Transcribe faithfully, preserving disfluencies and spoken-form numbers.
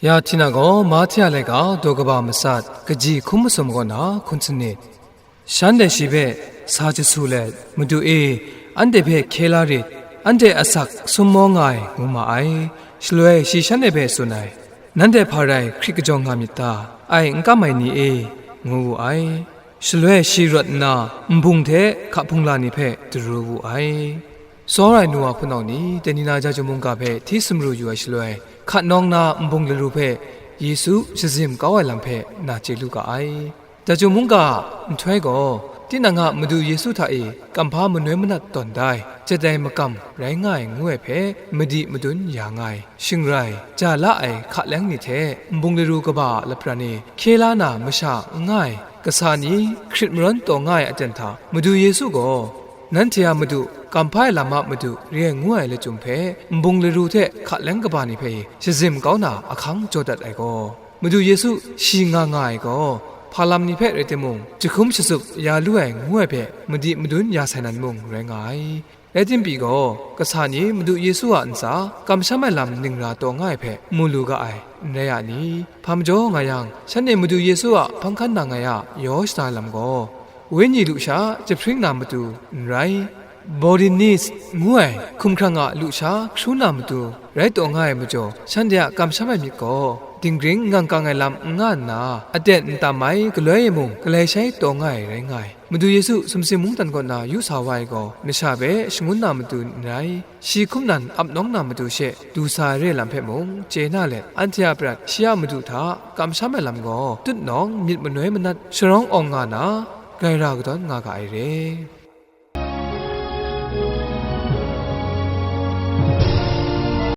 Ya Htina gaw Mahte a laika daw kaba matsat, kaji hkum masum kaw na hkun sanit. Shanhte shi hpe sa jasu let, "Madu e, anhte hpe hkye la rit, anhte asak sum maw nga ai," ngu ma ai. Shaloi shi shanhte hpe tsun ai, "Nanhte hpa rai hkrit kajawng nga myit ta? Ai n kam ai ni e," ngu wu ai. Shaloi shi rawt nna, nbung hte hka hpungla ni hpe daru wu ai. Tsawra ai nu wa hpunau ni, dai ni na Jahtum mungga hpe hti sumru yu ai shaloi, hkat nawng na nbung laru hpe Yesu shazim kau ai lam hpe na chye lu ga ai. Jahtum mungga a nhtoi gaw, tinang a Madu Yesu hta e kamhpa manoi manat tawn da ai, jet ai makam rai nga ai ngu ai hpe madi madun ya nga ai. Shing rai, ja la ai hka leng ni hte nbung laru kaba a lapran e hkye la na masha n nga ai, kasa ni hkrit marawn taw nga ai aten hta, Madu Yesu gaw, "Nanhte a Madu, kamhpa ai lam a Madu re ai," ngu ai lachyum hpe, nbung laru hte hka leng kaba ni hpe shazim kau na ahkang jaw dat ai gaw, Madu Yesu shi nga nga ai gaw, hpa lam ni hpe rai timung, jahkum shatsup ya lu ai ngu ai hpe madi madun ya sai nan mung rai nga ai. Rai timung gaw, kasa ni Madu Yesu a ntsa kamsham ai lam ningra taw nga ai hpe mu lu ga ai, n rai a ni? Hpa majaw nga yang, shanhte Madu Yesu a hpang hkan nang ai a yaw shada ai lam gaw, Wenyi lusha jahpring na matu n rai, Bodinis ngu ai hkumhkrang a lusha hkru na matu rai taw nga ai majaw, shanhte a kamsham ai myit gaw, dinggring ngangkang ai lam n nga nna, aten n tam ai galoi e mung galai shai taw nga ai rai nga ai. Madu Yesu sumsing mungdan kaw na yu sa wa ai gaw, masha hpe shangun na matu n rai, shi hkum nan ap nawng na matu she du sa ai re lam hpe mung chye na let, anhte a prat shi a Madu hta kamsham ai lam gaw, tutnawng myit manoi manat sharawng awng nga na, grai ra kadawn nga ga ai re.